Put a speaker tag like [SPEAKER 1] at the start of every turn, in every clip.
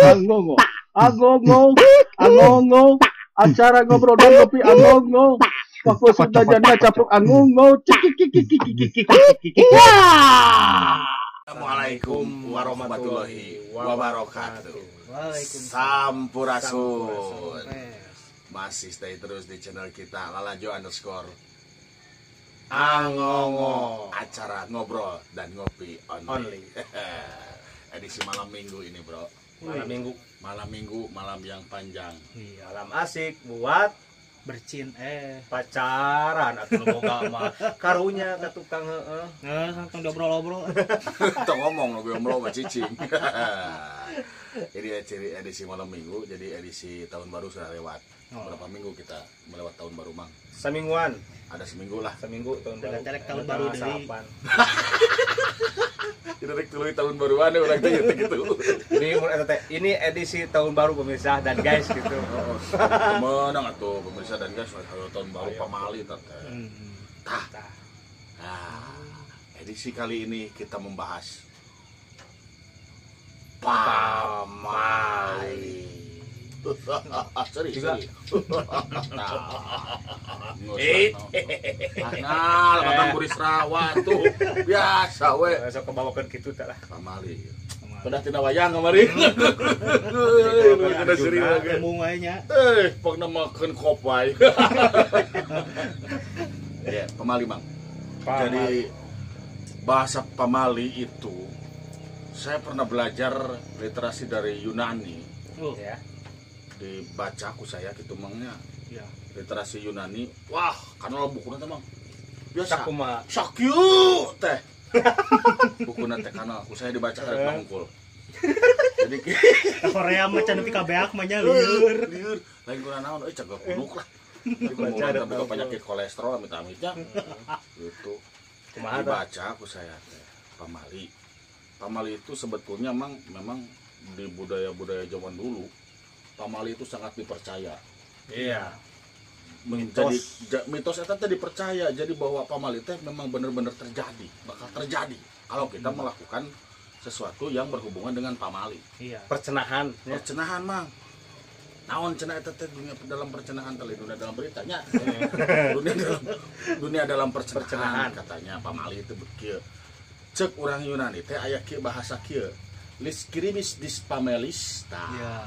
[SPEAKER 1] Angongo, angongo, angongo, acara ngobrol dan ngopi angongo. Waktu sudah janda capluk angongo.
[SPEAKER 2] Assalamualaikum warahmatullahi wabarakatuh. Sampurasun. Masih stay terus di channel kita Lalajo underscore Angongo, acara ngobrol dan ngopi only. Edisi malam minggu ini, bro. Malam minggu, malam minggu, malam yang panjang.
[SPEAKER 3] Iya, malam asik buat
[SPEAKER 4] bercin
[SPEAKER 3] pacaran atau boga mah karunya ke tukang heeh.
[SPEAKER 4] Heeh, tong diobrol-obrol.
[SPEAKER 2] Tong ngomong nu ngobrol mah cicing. Jadi edisi malam minggu, jadi edisi tahun baru sudah lewat. Berapa minggu kita melewat tahun baru, Mang?
[SPEAKER 3] Semingguan.
[SPEAKER 2] Ada seminggu lah.
[SPEAKER 3] Seminggu tahun baru.
[SPEAKER 4] Telek tahun baru dari.
[SPEAKER 2] Jadi rek tuluy tahun baruan urang teh gitu.
[SPEAKER 3] Ini ini edisi tahun baru pemirsa dan guys gitu.
[SPEAKER 2] Menang atuh pemirsa dan guys tahun baru pamali teh. Tah. Nah, edisi kali ini kita membahas pamali. Sorry, sorry. Nah, lepatan kuris rawa tuh biasa we.
[SPEAKER 3] Besok kebawakan gitu teh lah.
[SPEAKER 2] Pamali. Pedah tina wayang kamari. Kena seri lagi.
[SPEAKER 4] Embung wae nya.
[SPEAKER 2] Pokna makeun kop wae. Ya, pamali, Mang. Jadi bahasa pamali itu saya pernah belajar literasi dari Yunani.
[SPEAKER 4] Oh.
[SPEAKER 3] Ya.
[SPEAKER 2] Dibaca aku saya gitu mangnya.
[SPEAKER 4] Ya.
[SPEAKER 2] Literasi Yunani. Wah, kana bukuna teh, Mang. Biasa.
[SPEAKER 3] Sakumaha?
[SPEAKER 2] Sakieu teh. Bukuna teh kana aku saya dibaca karek mangkul. Jadi
[SPEAKER 4] Korea mah can nepi ka beak mah nya lieur.
[SPEAKER 2] Lieur. Lain kuna naon euy cagak kunuk lah. Dibaca ada penyakit kolesterol amit-amitnya. Gitu.
[SPEAKER 3] Kumaha
[SPEAKER 2] dibaca aku saya teh pamali. Pamali itu sebetulnya memang di budaya-budaya zaman dulu pamali itu sangat dipercaya.
[SPEAKER 3] Iya.
[SPEAKER 2] Menjadi mitos eta teh dipercaya. Jadi bahwa pamali teh memang benar-benar terjadi, bakal terjadi kalau kita melakukan sesuatu yang berhubungan dengan pamali.
[SPEAKER 4] Iya.
[SPEAKER 3] Percenahan.
[SPEAKER 2] Percenahan, Mang. Naon cenah eta teh dunia dalam percenahan teh dunia dalam beritanya. Dunia dalam percenahan katanya pamali itu bekieu. Cek urang Yunani teh aya kieu bahasa kieu. Lis kirimis dis pamelis. Tah.
[SPEAKER 4] Iya.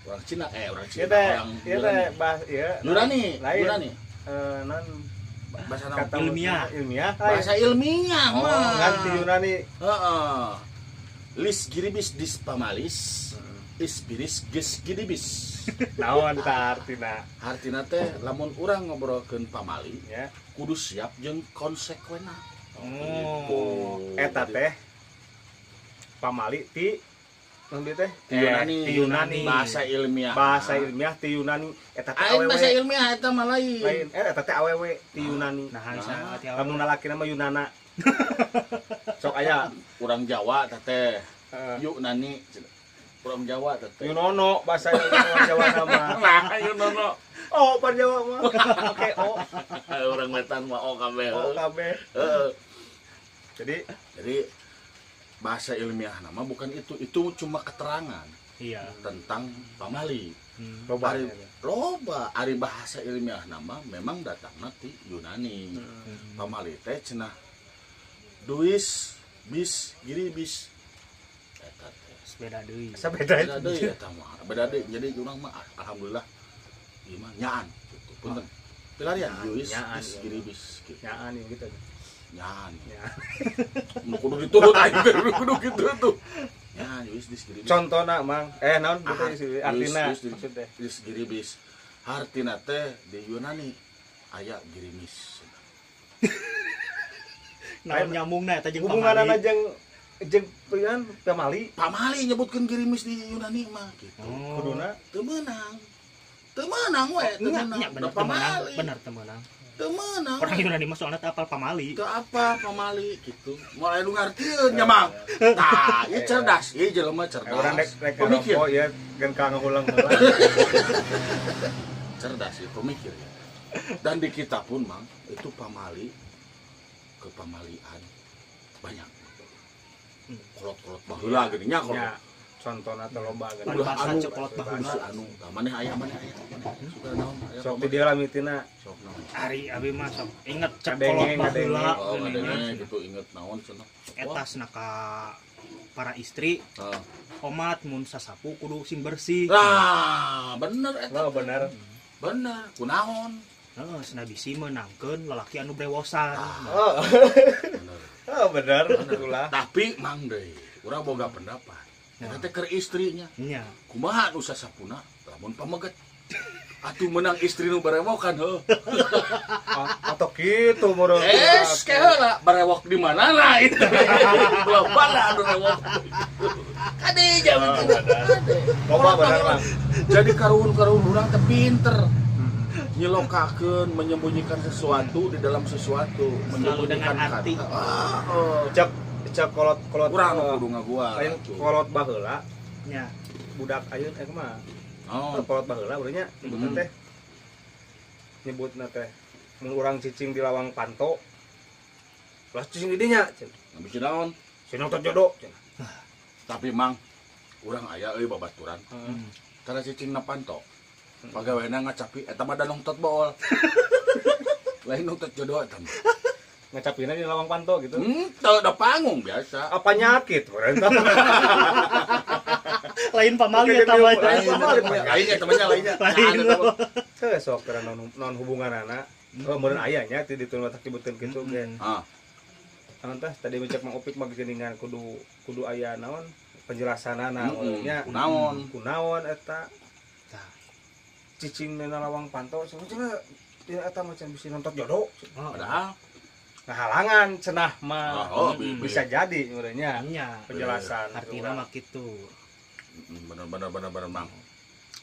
[SPEAKER 2] Orang Cina, orang Cina, orang Yunani. Yunani, Yunani.
[SPEAKER 3] Non
[SPEAKER 2] bahasa
[SPEAKER 4] ilmiah,
[SPEAKER 3] ilmiah.
[SPEAKER 2] Bahasa ilmiah mah.
[SPEAKER 3] Nganti Yunani.
[SPEAKER 2] Heeh. Lis giribis dis pamalis, ispiris ges giribis.
[SPEAKER 3] Naon tah artina?
[SPEAKER 2] Artina teh lamun urang ngobrolkeun pamali,
[SPEAKER 3] ya,
[SPEAKER 2] kudu siap jeung konsekuenna.
[SPEAKER 3] Oh. Eta teh pamali ti teh
[SPEAKER 2] Yunani,
[SPEAKER 3] Yunani.
[SPEAKER 2] Bahasa ilmiah.
[SPEAKER 3] Bahasa ilmiah ti Yunani eta teh awewe.
[SPEAKER 2] Bahasa ilmiah eta mah lain.
[SPEAKER 3] Lain. Eta teh awewe ti Yunani.
[SPEAKER 4] Nah, ti awewe.
[SPEAKER 3] Lamun lalaki mah Yunana.
[SPEAKER 2] Sok aya urang Jawa teh teh. Yunani. Urang Jawa teh.
[SPEAKER 3] Yunono bahasa urang Jawa nama.
[SPEAKER 2] Nah, Yunono.
[SPEAKER 3] Oh, pan Jawa mah. Oke, o.
[SPEAKER 2] Urang wetan mah o kabeh.
[SPEAKER 3] O kabeh.
[SPEAKER 2] Heeh.
[SPEAKER 3] Jadi
[SPEAKER 2] bahasa ilmiah nama bukan itu cuma keterangan.
[SPEAKER 4] Iya.
[SPEAKER 2] Tentang pamali.
[SPEAKER 3] Loba.
[SPEAKER 2] Loba ari bahasa ilmiah nama memang datangna ti Yunani. Pamali teh cenah duis bis giribis eta teh.
[SPEAKER 4] Beda deui.
[SPEAKER 3] Beda
[SPEAKER 2] deui eta mah. Beda deui. Jadi urang mah alhamdulillah ieu mah nyaan gitu. Punten. Pilarian duis bis giribis gitu.
[SPEAKER 3] Nyaan gitu.
[SPEAKER 2] Nyan. Nu kudu diturut aing teh kudu kitu tuh. Nyan wis disgiribis.
[SPEAKER 3] Contona Mang. Naon gitu artina maksud teh.
[SPEAKER 2] Disgiribis. Hartina teh di Yunani aya girimis.
[SPEAKER 4] Naon nyambungna eta jeung pamali.
[SPEAKER 3] Hubunganna jeung pamali.
[SPEAKER 2] Pamali nyebutkeun girimis di Yunani mah gitu.
[SPEAKER 3] Kuduna
[SPEAKER 2] teu meunang. Teu meunang we, teu meunang.
[SPEAKER 4] Bener bener teu meunang.
[SPEAKER 2] Teu meunang.
[SPEAKER 4] Orang Yunani mah soalna teu apal pamali.
[SPEAKER 2] Teu apa pamali gitu. Moal anu ngartieun nya Mang. Tah, ieu cerdas, ieu jelema cerdas.
[SPEAKER 3] Urang rek
[SPEAKER 2] pemikir.
[SPEAKER 3] Ieu geun ka ngahulang heula.
[SPEAKER 2] Cerdas ieu pemikir ya. Dan di kita pun Mang, itu pamali kepamalian banyak. Kolot-kolot baheula geuning nya kolot.
[SPEAKER 3] Contona teh loba geus.
[SPEAKER 2] Ulah anu
[SPEAKER 4] cekolot baheula.
[SPEAKER 2] Anu tah maneh aya maneh aya. Suka naon aya.
[SPEAKER 3] Sok ti dieu lah mitina.
[SPEAKER 2] Sok naon.
[SPEAKER 4] Ari abi mah sok inget cekolot baheula.
[SPEAKER 2] Oh, ngadenge gitu inget naon cenah.
[SPEAKER 4] Eta cenah ka para istri. Heeh. Omat mun sasapu kudu sing bersih.
[SPEAKER 2] Nah, bener eta.
[SPEAKER 3] Oh, bener.
[SPEAKER 2] Bener, kunaon?
[SPEAKER 4] Heeh, cenah bisi meunangkeun lalaki anu brewosan.
[SPEAKER 3] Oh. Oh, bener. Ulah.
[SPEAKER 2] Tapi mang deui, urang boga pendapat. Eta teh keur istrinya.
[SPEAKER 4] Nya.
[SPEAKER 2] Kumaha nu sasapuna lamun pameget. Atuh menang istri nu barewokan heuh.
[SPEAKER 3] Atau kitu meureun.
[SPEAKER 2] Es keheula barewok di manana itu. Belum bala anu rewok. Kade jauh itu.
[SPEAKER 3] Loba bener lah.
[SPEAKER 2] Jadi karuhun-karuhun urang teh pinter. Nyelokakeun, menyembunyikan sesuatu di dalam sesuatu, menyembunyikan
[SPEAKER 4] dengan arti.
[SPEAKER 3] Cek cek kolot-kolot
[SPEAKER 2] urang kudu ngaguar.
[SPEAKER 3] Lain kolot baheula.
[SPEAKER 4] Nya.
[SPEAKER 3] Budak ayeuna eh kumaha?
[SPEAKER 2] Oh,
[SPEAKER 3] kolot baheula urangnya nyebutna teh. Nyebutna teh mun urang cicing di lawang panto. Lah cicing di dinya cenah.
[SPEAKER 2] Bisi naon?
[SPEAKER 3] Cenah teh jodoh cenah.
[SPEAKER 2] Tapi mang urang aya euy babaturan. Tara cicing na panto. Pagawena ngacapi eta mah da nongtot bool. Lain nongtot jodoh eta mah.
[SPEAKER 3] Ngacapina di lawang panto gitu.
[SPEAKER 2] Teu da panggung biasa.
[SPEAKER 3] Apa nyakit urang tah.
[SPEAKER 4] Lain pamali eta mah.
[SPEAKER 2] Lainnya temannya lainnya.
[SPEAKER 4] Lain.
[SPEAKER 3] Heuh sok keur non hubunganana. Oh meureun aya nya ti ditu mah dibutuhkeun kitu ge.
[SPEAKER 2] Heeh.
[SPEAKER 3] Anu tah tadi mencek Mang Opik mah geuningan kudu kudu aya naon penjelasanana nya.
[SPEAKER 2] Kunaon?
[SPEAKER 3] Kunaon eta. Cicing dina lawang panto cenah eta mah cenah bisi nonton jodoh.
[SPEAKER 2] Padahal
[SPEAKER 3] ngahalangan cenah mah.
[SPEAKER 2] Oh,
[SPEAKER 3] bisa jadi meureun nya. Penjelasan
[SPEAKER 4] artina mah kitu.
[SPEAKER 2] Bener Mang.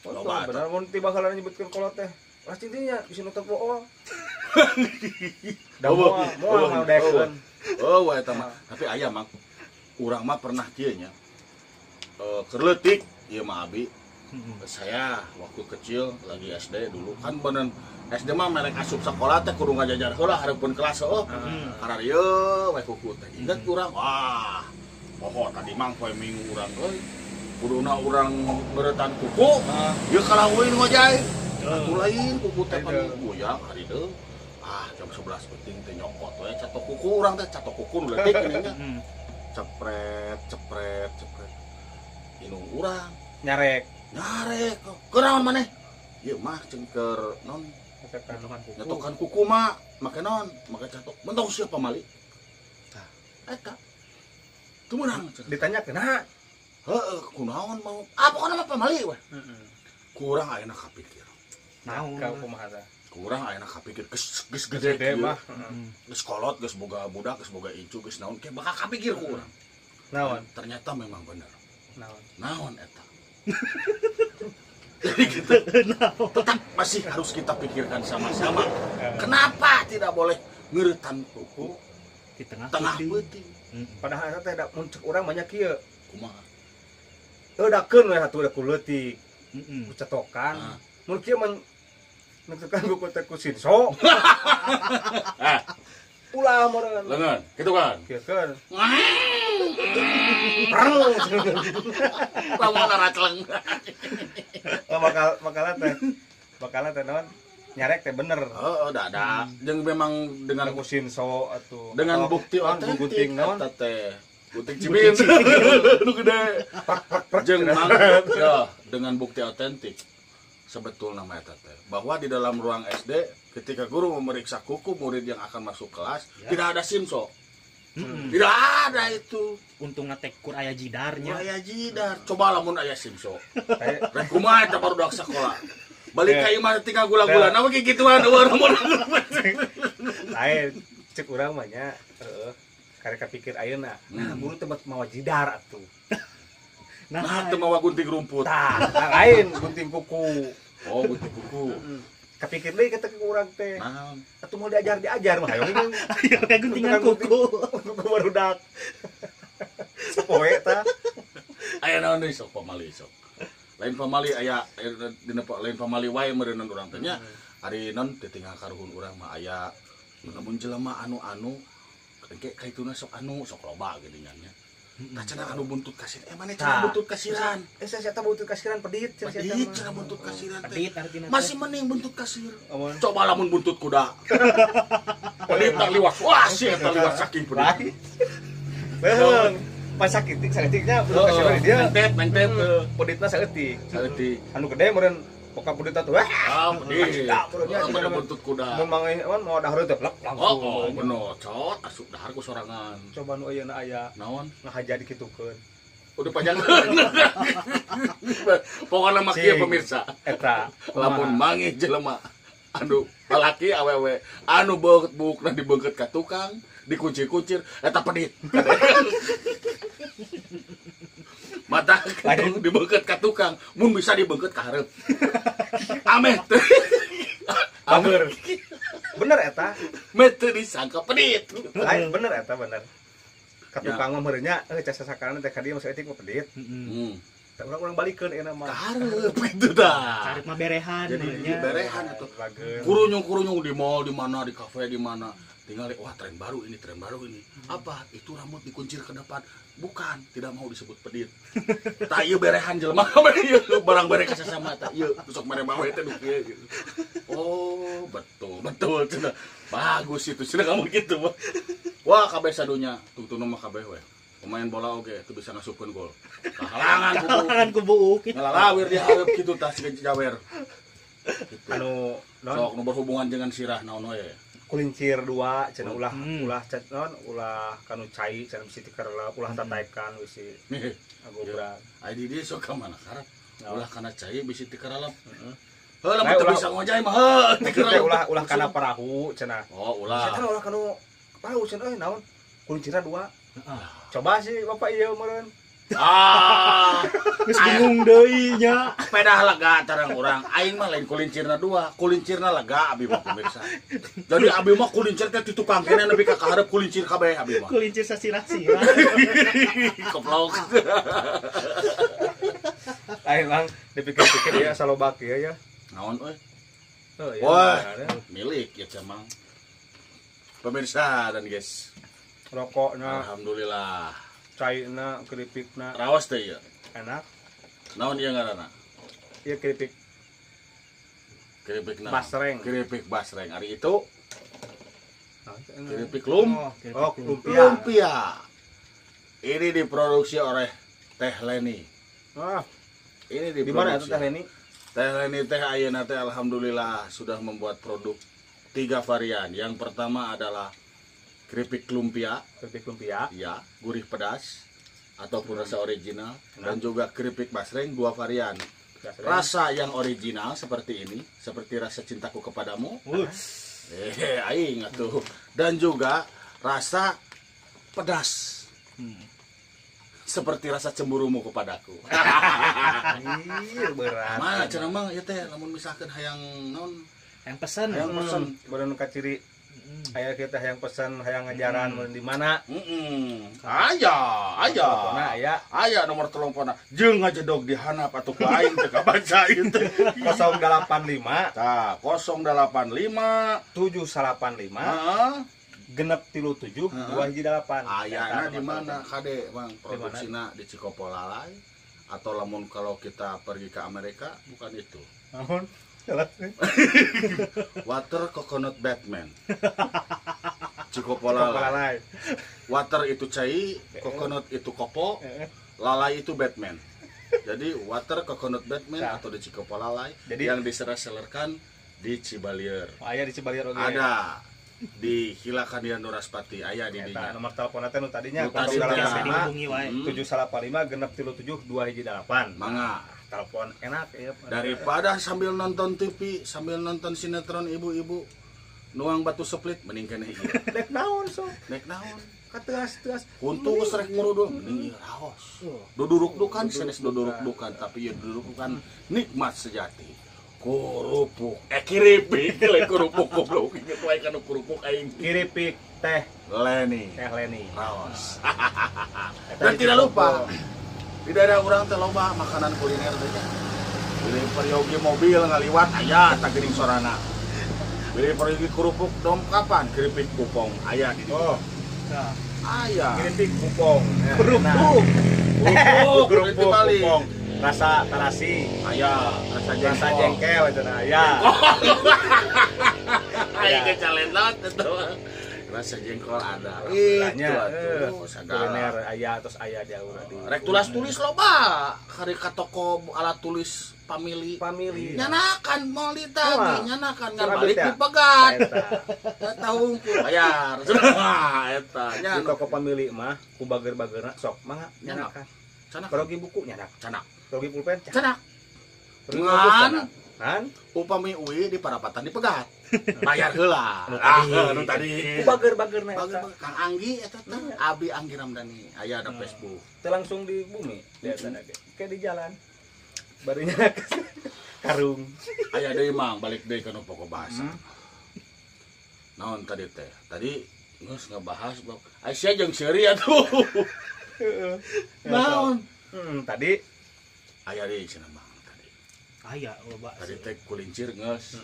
[SPEAKER 3] Loba bener mun ti baheula nyebutkeun kolot teh. Pasti dinya bisi nonton bool. Da moal mau daekeun.
[SPEAKER 2] Oh, eta mah. Tapi aya Mang. Urang mah pernah kieu nya. Keur leutik ieu mah abi. Saya waktu kecil lagi SD dulu kan bener SD mah merek asup sekolah teh kudu ngajajar heula hareupeun kelas heuh. Kararieu we kuku teh. Inget urang wah. Poho tadi mang poe minggu urang euy. Kuduna urang ngeuretan kuku. Ieu kalah euy nu ngojay. Atuh lain kuku teh pan goyang hari deui. Ah jam 11 penting teh nyokot we catok kuku urang teh catok kuku nu leutik geuning nya. Cepret cepret cepret. Inung urang
[SPEAKER 3] nyarek.
[SPEAKER 2] Nyarek, kunaon maneh? Ieu mah cengker non nyetokan kuku mah, make non, make catok. Mentong sia pamali. Tah, eta. Teu meunang cenah.
[SPEAKER 3] Ditanya kunaha?
[SPEAKER 2] Heueuh, kunaon mau? Ah, pokona mah pamali weh. Kurang ayeuna kapikir.
[SPEAKER 4] Naon?
[SPEAKER 3] Ka kumaha tah?
[SPEAKER 2] Kurang ayeuna kapikir geus geus gede
[SPEAKER 3] mah.
[SPEAKER 2] Geus kolot, geus boga budak, geus boga incu, geus naon ke bakal kapikir ku urang.
[SPEAKER 3] Naon?
[SPEAKER 2] Ternyata memang bener.
[SPEAKER 3] Naon?
[SPEAKER 2] Naon eta? Jadi gitu tetap masih harus kita pikirkan sama-sama. Kenapa tidak boleh ngeuretan kuku
[SPEAKER 4] di tengah
[SPEAKER 2] peuting?
[SPEAKER 3] Padahal eta teh da mun cek urang banyak kieu.
[SPEAKER 2] Kumaha?
[SPEAKER 3] Eudakeun we atuh da ku leutik. Ku cetokan. Mun kieu mah nutukan kuku teh ku sinso. Ulah meureun.
[SPEAKER 2] Lengan, kitu kan?
[SPEAKER 3] Kieu kan.
[SPEAKER 2] Preng. Lamun racleng.
[SPEAKER 3] Oh, bakal teh naon? Nyarek teh bener.
[SPEAKER 2] Heeh, da. Jeung memang dengan
[SPEAKER 3] ku sinso atuh.
[SPEAKER 2] Dengan bukti otentik
[SPEAKER 3] gunting naon?
[SPEAKER 2] Eta teh. Gunting cibin. Nu gede. Jeung mang ya, dengan bukti otentik. Sebetulna mah eta teh bahwa di dalam ruang SD ketika guru memeriksa kuku murid yang akan masuk kelas ya, tidak ada simso. Tidak ada itu.
[SPEAKER 4] Untungna teh kur aya jidarnya.
[SPEAKER 2] Aya jidar. Coba lamun aya simso. Rek kumaha eta barudak sakola. Balik ka imah tinggal gula-gula. Nah we kikituan eueuh mun.
[SPEAKER 3] Lain cek urang mah nya heeh. Karek kapikir ayeuna. Nah, guru teh mawa jidar atuh.
[SPEAKER 2] Nah, teu mawa gunting rumput.
[SPEAKER 3] Tah, lain gunting kuku.
[SPEAKER 2] Oh, gunting kuku.
[SPEAKER 3] Kapikir deui kata ke urang teh.
[SPEAKER 2] Naon?
[SPEAKER 3] Atuh mau diajar-diajar mah hayoh.
[SPEAKER 4] Ayo kayak guntingan kuku.
[SPEAKER 3] Kuku barudak. Sapoe tah.
[SPEAKER 2] Aya naon deui sok pamali sok. Lain pamali aya dina lain pamali wae meureunnan urang teh nya. Ari non ditinggal karuhun urang mah aya lamun jelema anu-anu engke kaituna sok anu sok loba geuningan nya. Tah cenah anu buntut kasir. Maneh cenah buntut kasiran.
[SPEAKER 3] Saya eta buntut kasiran pedit cenah.
[SPEAKER 2] Pedit cenah buntut kasiran teh.
[SPEAKER 4] Pedit artina.
[SPEAKER 2] Masih mending buntut kasir. Coba lamun buntut kuda. Pedit tak liwat. Wah, sih eta liwat saking pedit.
[SPEAKER 3] Beuheung. Pas sakitik saeutiknya buntut kasiran di dieu.
[SPEAKER 2] Mentet.
[SPEAKER 3] Peditna saeutik.
[SPEAKER 2] Saeutik.
[SPEAKER 3] Anu gede meureun poka pedit atuh.
[SPEAKER 2] Ah, pedit. Mana buntut kuda.
[SPEAKER 3] Mun manggih mau dahar teh plek langsung.
[SPEAKER 2] Oh, bener. Cot asup dahar ku sorangan.
[SPEAKER 3] Coba nu ayeuna aya.
[SPEAKER 2] Naon?
[SPEAKER 3] Ngahaja dikitukeun.
[SPEAKER 2] Udah panjangkeun. Pokona mah kieu pemirsa.
[SPEAKER 3] Eta
[SPEAKER 2] lamun manggih jelema anu lalaki awewe anu beungkeut buukna dibeungkeut ka tukang, dikuncir-kuncir eta pedit. Mata dibeungkeut ka tukang, mun bisa dibeungkeut ka hareup. Ameh teu.
[SPEAKER 3] Bener. Bener eta.
[SPEAKER 2] Meh teu disangka pedit.
[SPEAKER 3] Lain bener eta bener. Ka tukang mah meureun nya euy casasakana teh ka dieu mah saeutik mah pedit.
[SPEAKER 2] Heeh.
[SPEAKER 3] Tah urang-urang balikeun euna mah.
[SPEAKER 2] Ka hareup kitu tah.
[SPEAKER 4] Karep mah berehan.
[SPEAKER 2] Jadi berehan atuh. Kurunyung-kurunyung di mall di mana, di kafe di mana. Tinggal wah tren baru ini, tren baru ini. Apa? Itu rambut dikuncir ke depan. Bukan, tidak mau disebut pedit. Tah ieu berehan jelema kabeh ieu barang bere ka sasama tah ieu sok mere bawe teh nu kieu gitu. Oh, betul, betul cenah. Bagus itu cenah kamu gitu. Wah, kabeh sadunya tungtungna mah kabeh we. Pemain bola oge teu bisa ngasupkeun gol. Kahalangan
[SPEAKER 4] ku buuk.
[SPEAKER 2] Ngalalawir di hareup kitu tah siga jawer. Gitu.
[SPEAKER 3] Anu
[SPEAKER 2] sok nu berhubungan dengan sirah naon we.
[SPEAKER 3] Kulincir dua cenah ulah ulah naon ulah kanu cai cenah bisi tikerlep ulah tataekan bisi agobrak.
[SPEAKER 2] Ai di dieu sok ka mana karep ulah kana cai bisi tikerlep. Heeh. Heuh lamun teu bisa ngojay mah heuh tikerlep.
[SPEAKER 3] Ulah ulah kana parahu cenah.
[SPEAKER 2] Oh, ulah.
[SPEAKER 3] Cenah ulah kanu parahu cenah euy naon kulincirna dua. Coba sih bapak ieu meureun.
[SPEAKER 2] Ah,
[SPEAKER 4] geus bingung deui nya.
[SPEAKER 2] Pedah lega tarang urang. Aing mah lain kulincirna dua, kulincirna lega abi mah pemirsa. Jadi abi mah kulincir teh di tukang kene nepi ka kahareup kulincir kabeh abi mah.
[SPEAKER 4] Kulincir sasirah-sirah.
[SPEAKER 2] Goblok.
[SPEAKER 3] Aing lang dipikir-pikir ya salobak ieu ya.
[SPEAKER 2] Naon euy?
[SPEAKER 3] Wah,
[SPEAKER 2] milik ya cemang. Pemirsa dan guys.
[SPEAKER 3] Rokokna
[SPEAKER 2] alhamdulillah.
[SPEAKER 3] Caina, keripikna.
[SPEAKER 2] Raos teh ieu.
[SPEAKER 3] Enak.
[SPEAKER 2] Naon ieu ngaranna?
[SPEAKER 3] Ieu keripik.
[SPEAKER 2] Keripik naon?
[SPEAKER 3] Basreng.
[SPEAKER 2] Keripik basreng. Ari itu keripik lumpia. Lumpia. Ini diproduksi oleh Teh Leni.
[SPEAKER 3] Ah.
[SPEAKER 2] Ini diproduksi.
[SPEAKER 3] Di mana itu Teh Leni?
[SPEAKER 2] Teh Leni teh ayeuna teh alhamdulillah sudah membuat produk 3 varian. Yang pertama adalah keripik lumpia,
[SPEAKER 3] keripik lumpia,
[SPEAKER 2] ya, gurih pedas ataupun rasa original, dan juga keripik basreng 2 varian.
[SPEAKER 3] Basreng.
[SPEAKER 2] Rasa yang original seperti ini, seperti rasa cintaku kepadamu. Aing atuh. Dan juga rasa pedas. Seperti rasa cemburumu kepadaku.
[SPEAKER 3] Iya, berat.
[SPEAKER 2] Mana cenah mah ieu teh lamun misalkan hayang naon?
[SPEAKER 4] Hayang pesen.
[SPEAKER 2] Hayang pesen
[SPEAKER 3] baru kaciri. Aya kita hayang pesan, hayang ngajaran di mana?
[SPEAKER 2] Aya, aya.
[SPEAKER 3] Aya,
[SPEAKER 2] aya nomor teleponna. Jeung ngajedog di handap atuh ku aing teu kabaca ieu teh.
[SPEAKER 3] 085.
[SPEAKER 2] Tah, 085
[SPEAKER 3] 785.
[SPEAKER 2] Heeh.
[SPEAKER 3] 637 218.
[SPEAKER 2] Ayana di mana kade, Bang? Produksina di Cikopolalai atau lamun kalau kita pergi ke Amerika bukan itu.
[SPEAKER 3] Naon?
[SPEAKER 2] Water Coconut Batman. Cikopolalai. Water itu cai, coconut itu kopo, lalai itu Batman. Jadi Water Coconut Batman atau di Cikopolalai yang diseller-sellerkan di Cibalier.
[SPEAKER 3] Oh, aya di Cibalier oge.
[SPEAKER 2] Ada di Hilakanian Doraspati aya di dinya.
[SPEAKER 3] Nomor teleponna teh nu tadinya
[SPEAKER 4] 085
[SPEAKER 3] 785 637 218.
[SPEAKER 2] Mangga.
[SPEAKER 3] Telepon enak ya.
[SPEAKER 2] Daripada sambil nonton TV, sambil nonton sinetron ibu-ibu nuang batu seplit mending keneh ieu.
[SPEAKER 3] Dek naon sok?
[SPEAKER 2] Dek naon?
[SPEAKER 3] Kateas-teas.
[SPEAKER 2] Untung geus rek ngurudul mending ieu raos. Duduruk-dukan sanes duduruk-dukan tapi ieu duduruk-dukan nikmat sejati. Kerupuk. Keripik lain kerupuk goblok. Inget wae kana kerupuk aing.
[SPEAKER 3] Keripik Teh
[SPEAKER 2] Leni.
[SPEAKER 3] Teh Leni.
[SPEAKER 2] Raos. Dan tidak lupa di daerah urang teh loba makanan kuliner teh nya. Bilih peryogi mobil ngaliwat aya tah geuning sorana. Bilih peryogi kerupuk dom kapan keripik kupong aya di dieu.
[SPEAKER 3] Oh.
[SPEAKER 2] Aya.
[SPEAKER 3] Ngiritik kupong.
[SPEAKER 4] Kerupuk.
[SPEAKER 3] Kerupuk kupong. Rasa tarasi.
[SPEAKER 2] Aya, rasa jengkol.
[SPEAKER 3] Rasa jengkel cenah aya.
[SPEAKER 2] Aya kecalenan eta mah. Rasa jengkol ada. Itu atuh
[SPEAKER 3] kuliner aya terus aya jauh di.
[SPEAKER 2] Rek tulis-tulis loba. Hari ka toko alat tulis family.
[SPEAKER 3] Family.
[SPEAKER 2] Nyanakan moal ditagih, nyanakan ngan balik dipegat. Eta hungkul bayar. Eta nya
[SPEAKER 3] di toko family mah ku bager-bagerna sok mangga nyanakan.
[SPEAKER 2] Canak.
[SPEAKER 3] Perogi buku nyanak.
[SPEAKER 2] Canak.
[SPEAKER 3] Perogi pulpen
[SPEAKER 2] canak.
[SPEAKER 3] Ngan ngan
[SPEAKER 2] upami uwi di parapatan dipegat. Bayar heula. Ah, nu tadi.
[SPEAKER 3] Ku bager-bagerna eta.
[SPEAKER 2] Kang Anggi eta teh Abi Anggi Ramdhani aya di Facebook.
[SPEAKER 3] Teu langsung di bumi di eta ge. Kayak di jalan. Barunya karung.
[SPEAKER 2] Aya deui Mang, balik deui kana pokok bahasa. Naon tadi teh? Tadi geus ngebahas bab Aisyah jeung seuri atuh.
[SPEAKER 3] Heeh.
[SPEAKER 2] Naon?
[SPEAKER 3] Tadi
[SPEAKER 2] aya deui cenah Mang tadi.
[SPEAKER 4] Aya loba.
[SPEAKER 2] Tadi teh kulincir geus.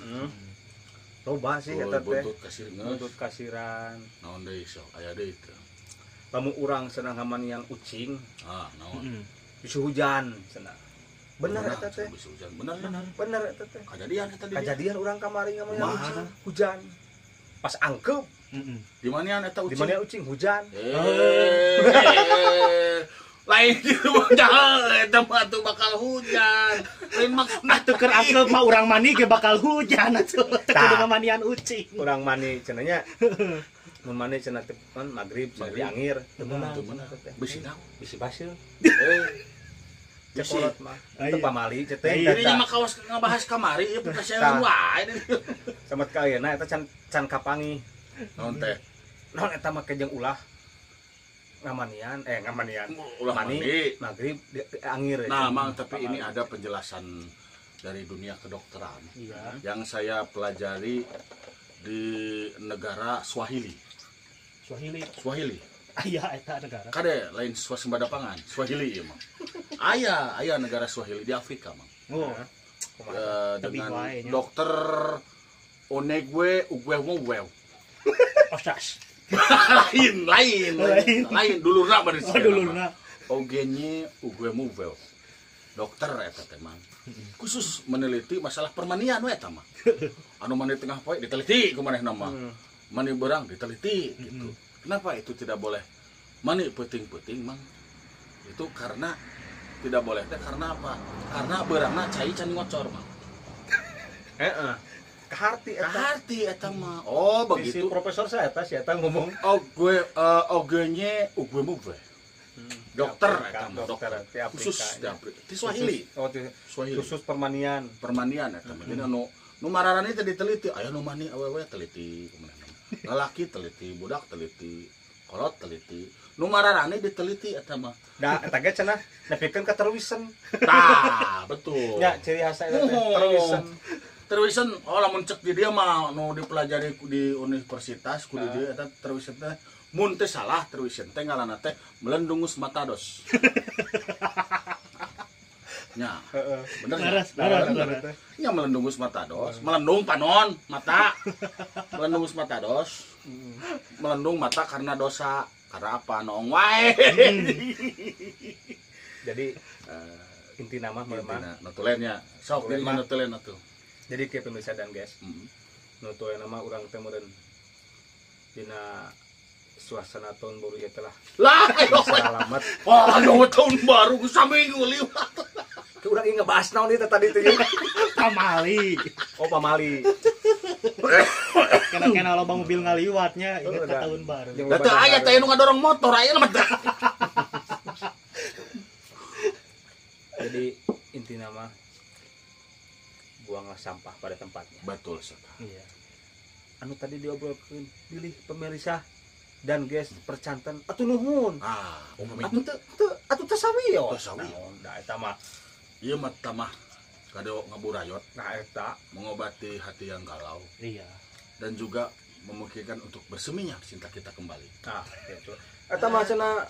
[SPEAKER 3] Loba sih eta teh.
[SPEAKER 2] Buntut kasir geus.
[SPEAKER 3] Buntut kasiran.
[SPEAKER 2] Naon deui sok? Aya deui teh.
[SPEAKER 3] Lamun urang senang ngamanian ucing.
[SPEAKER 2] Ah, naon?
[SPEAKER 3] Bisa hujan cenah. Bener eta teh.
[SPEAKER 2] Bisa hujan. Bener.
[SPEAKER 3] Bener eta teh.
[SPEAKER 2] Kajadian eta di.
[SPEAKER 3] Kajadian urang kamari ngamanian ucing hujan. Pas angkeup.
[SPEAKER 2] Di manian eta ucing?
[SPEAKER 3] Di manian ucing hujan.
[SPEAKER 2] Lain gitu mah eta mah tuh bakal hujan. Lain maksudna
[SPEAKER 4] atuh keur angkeup mah urang mani ge bakal hujan atuh. Teu kudu ngamanian ucing.
[SPEAKER 3] Urang mani cenah nya. Mun mani cenah teh kan magrib cenah diangir. Teu meunang teh.
[SPEAKER 2] Bisi naon?
[SPEAKER 3] Bisi baseuh.
[SPEAKER 2] Bisi
[SPEAKER 3] Cekolot mah. Teu pamali ceteng.
[SPEAKER 2] Dirinya mah kawas ngabahas kamari ieu pekaseun wae.
[SPEAKER 3] Samet ka ayeuna eta can kapangi.
[SPEAKER 2] Naon teh?
[SPEAKER 3] Naon eta mah jeung ulah ngamanian
[SPEAKER 2] ulah mani
[SPEAKER 3] magrib angir.
[SPEAKER 2] Nah, Mang, tapi ini ada penjelasan dari dunia kedokteran.
[SPEAKER 4] Iya.
[SPEAKER 2] Yang saya pelajari di negara Swahili. Swahili.
[SPEAKER 4] Aya eta negara.
[SPEAKER 2] Kade lain swasembada pangan, Swahili ieu mah. Aya, aya negara Swahili di Afrika, Mang.
[SPEAKER 4] Oh.
[SPEAKER 2] Dengan dokter Onegwe Ugwewowew.
[SPEAKER 4] Osas.
[SPEAKER 2] Lain dulurna bari.
[SPEAKER 4] Oh, dulurna.
[SPEAKER 2] Ogenye Ugwemuwew. Dokter eta teh, Mang. Khusus meneliti masalah permanian we eta mah. Anu mani tengah poe diteliti ku manehna mah. Mani beurang diteliti gitu. Kenapa itu tidak boleh mani peuting-peuting, Mang? Itu karena tidak boleh teh karena apa? Karena beurangna cai can ngocor, Mang.
[SPEAKER 3] Heeh. Kaharti eta.
[SPEAKER 2] Kaharti eta mah. Oh, begitu.
[SPEAKER 3] Si profesor saya eta si eta ngomong.
[SPEAKER 2] Oh, gue ogenya ugwemuwe. Dokter eta mah,
[SPEAKER 3] dokter di Afrika.
[SPEAKER 2] Khusus di Afrika. Di Swahili.
[SPEAKER 3] Oh, di
[SPEAKER 2] Swahili.
[SPEAKER 3] Khusus permanian.
[SPEAKER 2] Permanian eta mah. Jadi anu nu mararani teh diteliti, aya nu mani awewe teliti kumaha. Lalaki teliti, budak teliti, kolot teliti. Nu mararani diteliti eta mah.
[SPEAKER 3] Da eta ge cenah nepikeun ka terwisen.
[SPEAKER 2] Tah, betul.
[SPEAKER 3] Nya ciri khas eta teh terwisen.
[SPEAKER 2] Terwisen, oh lamun cek di dia mah nu dipelajari di universitas ku di dieu eta terwisen teh mun teh salah terwisen teh ngaranna teh melendungus matados. Nya.
[SPEAKER 3] Heeh.
[SPEAKER 2] Bener nya?
[SPEAKER 4] Bener.
[SPEAKER 2] Nya melendungus matados, melendung panon mata. Melendungus matados. Melendung mata karena dosa, karena apa? Noong wae.
[SPEAKER 3] Jadi inti nama memang
[SPEAKER 2] Intina nutulennya. Sok dirinya nutulen atuh.
[SPEAKER 3] Jadi ke pemirsa dan guys, nutulen nama urang teh meureun dina suasana tahun baru ieu teh lah.
[SPEAKER 2] Lah,
[SPEAKER 3] Selamat.
[SPEAKER 2] wah, aduh, tahun baru saminggu liwat.
[SPEAKER 3] Ke urang ieu ngebahas naon ieu teh tadi teh.
[SPEAKER 4] Pamali.
[SPEAKER 3] Oh, pamali.
[SPEAKER 4] Kena-kena loba mobil ngaliwatnya inget ka tahun baru.
[SPEAKER 2] Da teu aya teh nu ngadorong motor aya mah.
[SPEAKER 3] Jadi inti nama buanglah sampah pada tempatnya.
[SPEAKER 2] Betul sekali.
[SPEAKER 4] Iya.
[SPEAKER 3] Anu tadi diobrolkeun pilih pemirsa dan guys percanten atuh nuhun.
[SPEAKER 2] Ah, upami
[SPEAKER 3] atuh teu atuh teu sawios.
[SPEAKER 2] Teu sawios.
[SPEAKER 3] Nah, eta mah
[SPEAKER 2] ieu mah tamah kado ngaburayot.
[SPEAKER 3] Nah, eta
[SPEAKER 2] mengobati hati yang galau.
[SPEAKER 4] Iya.
[SPEAKER 2] Dan juga memungkinkan untuk berseminya cinta kita kembali.
[SPEAKER 3] Nah, gitu. Eta mah cenah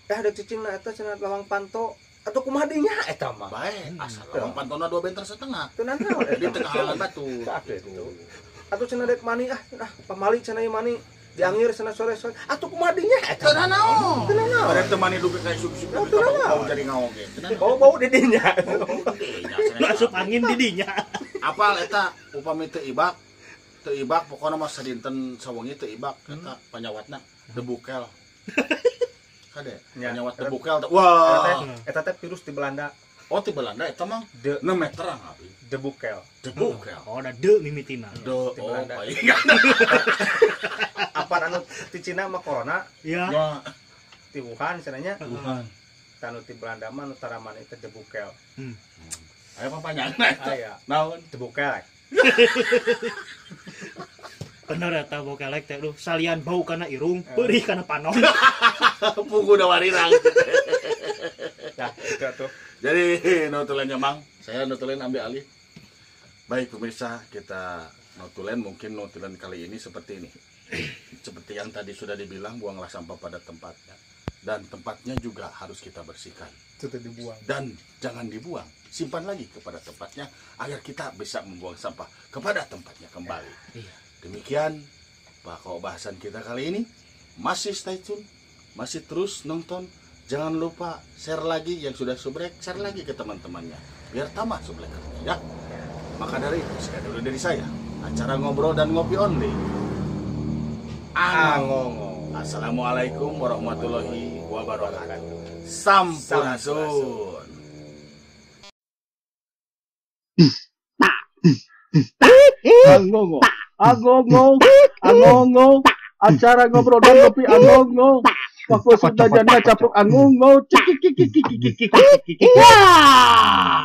[SPEAKER 3] ada cicingna eta cenah lawang panto atau kumaha dinya eta mah.
[SPEAKER 2] Bae, asal lawang pantona 2,5 meter.
[SPEAKER 3] Teu nanaon
[SPEAKER 2] Di tengah halangan batu.
[SPEAKER 3] Gitu. Atuh cenah dek mani ah pamali cenah ieu mani. Diangir sana sore-sore. Atuh kumaha dinya eta?
[SPEAKER 2] Teu nanaon.
[SPEAKER 3] Teu nanaon.
[SPEAKER 2] Bade teu mani dugi ka isuk-isuk
[SPEAKER 3] Oh, teu nanaon.
[SPEAKER 2] bau jadi ngaoge. Teu nanaon.
[SPEAKER 3] Bau-bau di dinya.
[SPEAKER 4] Masuk angin di dinya.
[SPEAKER 2] Apal eta upami teu ibak pokona mah sadinten sawengi teu ibak eta panyawatna debukel. Kade panyawat debukel teh. Wah.
[SPEAKER 3] Eta teh virus di Belanda.
[SPEAKER 2] Oh di Belanda eta mah
[SPEAKER 3] De
[SPEAKER 2] 6 meteran abi.
[SPEAKER 3] Debukel.
[SPEAKER 2] Debukel.
[SPEAKER 4] Oh, da de mimitina.
[SPEAKER 2] De oh palingan.
[SPEAKER 3] Apa anu di Cina mah corona?
[SPEAKER 4] Iya.
[SPEAKER 3] Di Wuhan cenanya.
[SPEAKER 2] Wuhan.
[SPEAKER 3] Tanu di Belanda mah nu taraman itu debukel.
[SPEAKER 2] Aya papanjangna eta.
[SPEAKER 3] Aya.
[SPEAKER 2] Naon?
[SPEAKER 3] Debukel.
[SPEAKER 4] Bener eta bokelek teh duh salian bau kana irung, peurih kana panon.
[SPEAKER 2] Punggu da warirang.
[SPEAKER 3] Nah, itu tuh.
[SPEAKER 2] Jadi notulennya Mang, saya notulen ambil alih. Baik pemirsa, kita notulen mungkin notulen kali ini seperti ini. Seperti yang tadi sudah dibilang, buanglah sampah pada tempatnya. Dan tempatnya juga harus kita bersihkan.
[SPEAKER 3] Sudah dibuang.
[SPEAKER 2] Dan jangan dibuang, simpan lagi kepada tempatnya agar kita bisa membuang sampah kepada tempatnya kembali.
[SPEAKER 4] Iya.
[SPEAKER 2] Demikian pokok bahasan kita kali ini. Masih stay tune, masih terus nonton. Jangan lupa share lagi yang sudah subrek, share lagi ke teman-temannya biar tambah subrekernya ya. Maka dari itu sekian dulu dari saya. Acara ngobrol dan ngopi only. Angongo. Assalamualaikum warahmatullahi wabarakatuh. Sampurasun.
[SPEAKER 1] Angongo. Angongo. Angongo. Acara ngobrol dan ngopi angongo. Waktu sudah janda capuk angongo. Cik cik cik cik cik cik cik. Wah.